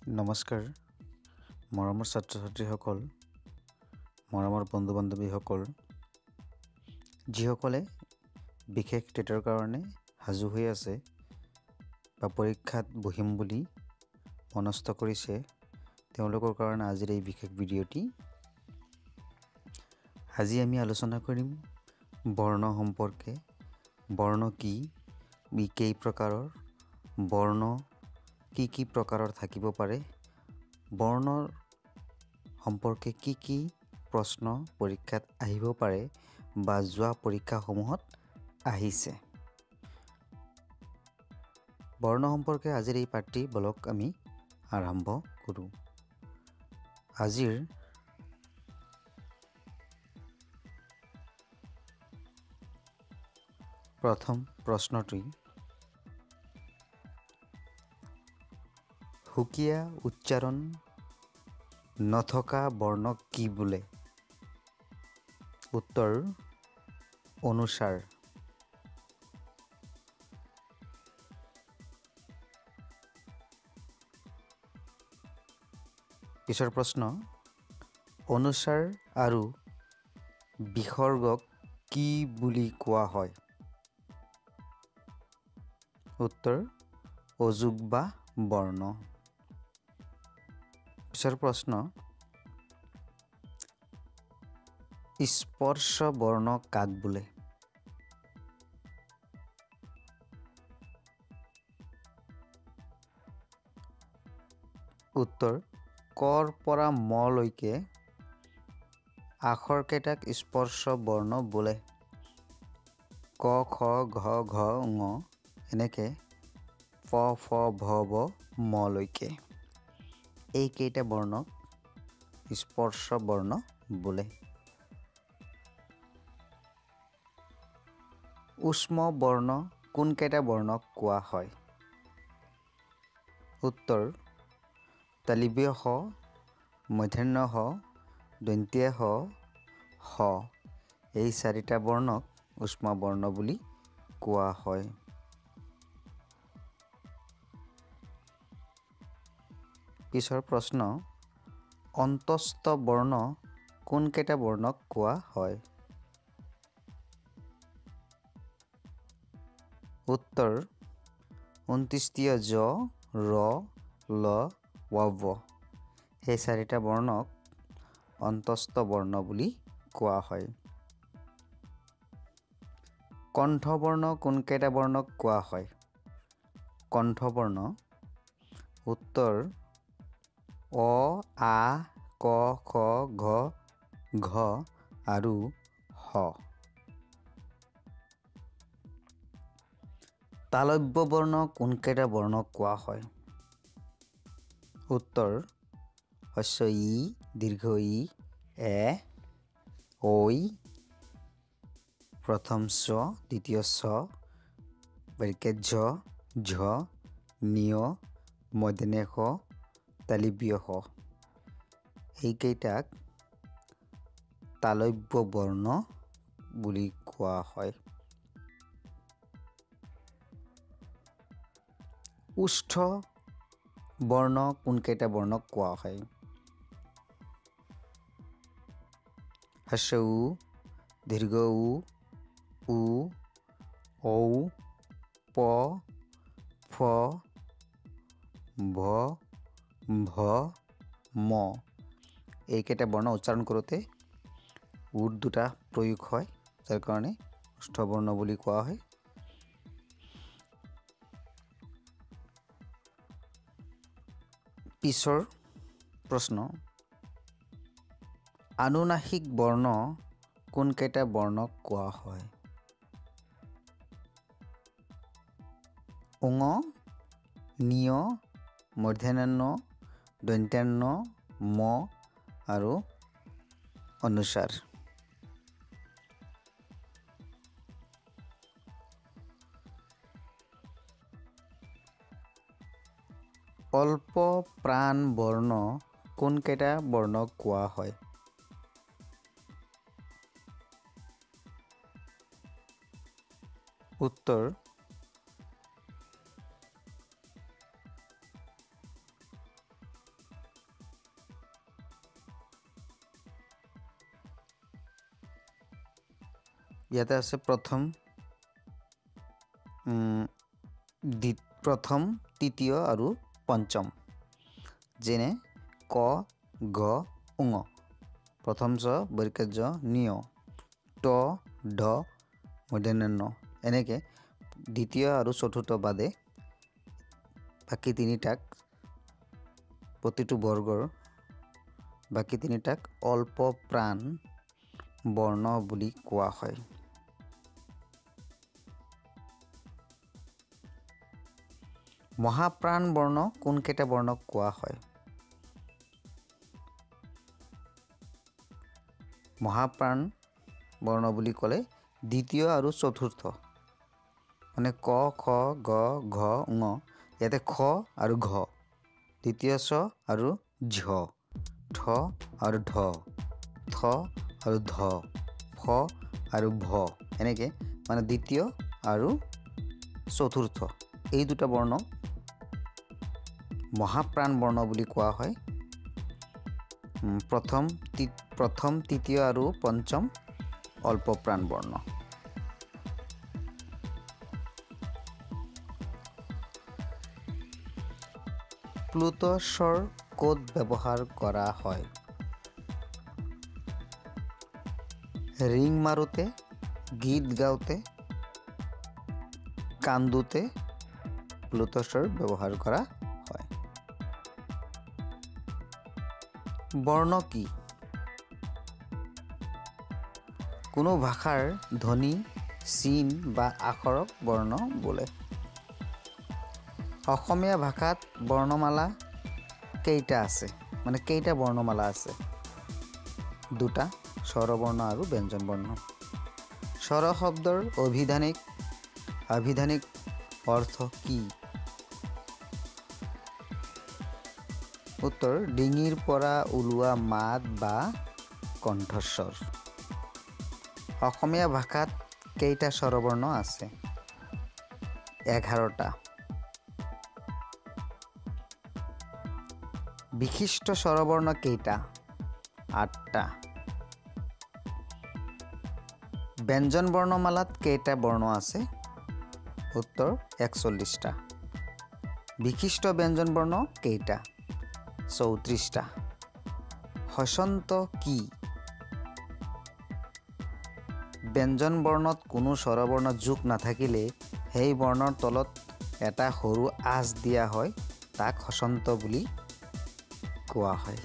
নমস্কাৰ মৰমৰ ছাত্ৰ ছাত্ৰীসকল, মৰমৰ বন্ধু বান্ধৱীসকল, যিসকলে বিশেষ টেটৰ কাৰণে সাজু হৈ আছে বা পৰীক্ষাত বহিম বুলি মনস্থ কৰিছে, তেওঁলোকৰ কাৰণে আজিৰ এই বিশেষ ভিডিঅ'টি। আজি আমি আলোচনা কৰিম বৰ্ণ সম্পৰ্কে। বৰ্ণ কি, কেই প্ৰকাৰৰ, বৰ্ণ কি কি প্ৰকাৰৰ থাকিব পাৰে, বৰ্ণৰ সম্পৰ্কে কি কি প্ৰশ্ন পৰীক্ষাত আহিব পাৰে বা যোৱা পৰীক্ষাসমূহত আহিছে। বৰ্ণ সম্পৰ্কে আজিৰ এই পাঠটি বলক আমি আৰম্ভ কৰোঁ। আজিৰ প্ৰথম প্ৰশ্নটি, সুকীয়া উচ্চাৰণ নথকা বৰ্ণক কি বোলে? উত্তৰ অনুস্বাৰ। পিছৰ প্ৰশ্ন, অনুস্বাৰ আৰু বিসৰ্গক কি বুলি কোৱা হয়? উত্তৰ অযোগ বা বৰ্ণ। পিছৰ প্ৰশ্ন, স্পৰ্শ বৰ্ণ কাক বোলে? উত্তৰ কৰ পৰা ম লৈকে আখৰকেইটাক স্পৰ্শ বৰ্ণ বোলে। ক খ ঘ ঘ ঙ এনেকে প ফ ভ ব ম লৈকে এইকেইটা বৰ্ণক স্পৰ্শ বৰ্ণ বোলে। উষ্ম বৰ্ণ কোনকেইটা বৰ্ণক কোৱা হয়? উত্তৰ তালিবীয় স, মূৰ্ধন্য স, দন্তীয় স, হ এই চাৰিটা বৰ্ণক উষ্ম বৰ্ণ বুলি কোৱা হয়। পিছৰ প্ৰশ্ন, অন্তস্থ বৰ্ণ কোনকেইটা বৰ্ণক কোৱা হয়? উত্তৰ অন্ত্যেষ্টিয় জ, ৰ, ল, ৱ সেই চাৰিটা বৰ্ণক অন্তস্থ বৰ্ণ বুলি কোৱা হয়। কণ্ঠবৰ্ণ কোনকেইটা বৰ্ণক কোৱা হয়? কণ্ঠবৰ্ণ উত্তৰ অ, আ, ক, খ, ঘ, ঘ আৰু হ। তালব্য বৰ্ণ কোনকেইটা বৰ্ণক কোৱা হয়? উত্তৰ হস্য ই, দীৰ্ঘ ই, এ, ঐ, প্ৰথম স, দ্বিতীয় স, ব্ৰেকেট ঝ, ঝ, নিয়, মধ্যনে স, তালিবীয় স এইকেইটাক তালব্য বৰ্ণ বুলি কোৱা হয়। উষ্ঠ বৰ্ণ কোনকেইটা বৰ্ণক কোৱা হয়? হস্য উ, দীৰ্ঘ উ, উ, ঔ, প, ফ, ভ, ভ, ম এইকেইটা বৰ্ণ উচ্চাৰণ কৰোঁতে উৰ দুটা প্ৰয়োগ হয়, যাৰ কাৰণে উষ্ঠ বৰ্ণ বুলি কোৱা হয়। পিছৰ প্ৰশ্ন, আনুনাসিক বৰ্ণ কোনকেইটা বৰ্ণক কোৱা হয়? উঙ, নিয়, মূৰ্ধন্য, দন্ত্যান্ন, ম আৰু অনুস্বাৰ। অল্প প্ৰাণ বৰ্ণ কোনকেইটা বৰ্ণক কোৱা হয়? উত্তৰ ইয়াতে আছে প্ৰথম প্ৰথম, তৃতীয় আৰু পঞ্চম, যেনে ক, গ, ঙ, প্ৰথম চ, বৰ্গীয় জ, নিয়, ট, ঢ, মূৰ্ধন্য ণ। এনেকৈ দ্বিতীয় আৰু চতুৰ্থ বাদে বাকী তিনিটাক, প্ৰতিটো বৰ্গৰ বাকী তিনিটাক অল্প প্ৰাণ বৰ্ণ বুলি কোৱা হয়। মহাপ্ৰাণ বৰ্ণ কোনকেইটা বৰ্ণক কোৱা হয়? মহাপ্ৰাণ বৰ্ণ বুলি ক'লে দ্বিতীয় আৰু চতুৰ্থ, মানে ক, খ, গ, ঘ, ঙ, ইয়াতে খ আৰু ঘ, দ্বিতীয় চ আৰু ঝ, ঠ আৰু ঢ, থ আৰু ধ, ফ আৰু ভ, এনেকৈ মানে দ্বিতীয় আৰু চতুৰ্থ এই দুটা বৰ্ণ মহাপ্ৰাণ বৰ্ণ বুলি কোৱা হয়। প্ৰথম, তৃতীয় আৰু পঞ্চম অল্পপ্ৰাণ বৰ্ণ। প্লুতস্বৰ ক'ত ব্যৱহাৰ কৰা হয়? ৰিং মাৰোঁতে, গীত গাওঁতে, কান্দোতে প্লুতস্বৰ ব্যৱহাৰ কৰা হয়। বৰ্ণ কি? কোনো ভাষাৰ ধ্বনি, চিন বা আখৰক বৰ্ণ বোলে। অসমীয়া ভাষাত বৰ্ণমালা কেইটা আছে? মানে কেইটা বৰ্ণমালা আছে? দুটা, স্বৰবৰ্ণ আৰু ব্যঞ্জন বৰ্ণ। স্বৰ শব্দৰ আভিধানিক অৰ্থ কি? উত্তৰ, ডিঙিৰ পৰা ওলোৱা মাত বা কণ্ঠস্বৰ। অসমীয়া ভাষাত কেইটা স্বৰবৰ্ণ আছে? 11টা। বিশিষ্ট স্বৰবৰ্ণ কেইটা? 8টা। ব্যঞ্জন বৰ্ণমালাত কেইটা বৰ্ণ আছে? উত্তৰ, 41টা। বিশিষ্ট ব্যঞ্জন বৰ্ণ কেইটা? 34টা। হসন্ত কি? ব্যঞ্জন বৰ্ণত কোনো স্বৰবৰ্ণ যোগ নাথাকিলে সেই বৰ্ণৰ তলত এটা সৰু আঁচ দিয়া হয়, তাক হসন্ত বুলি কোৱা হয়।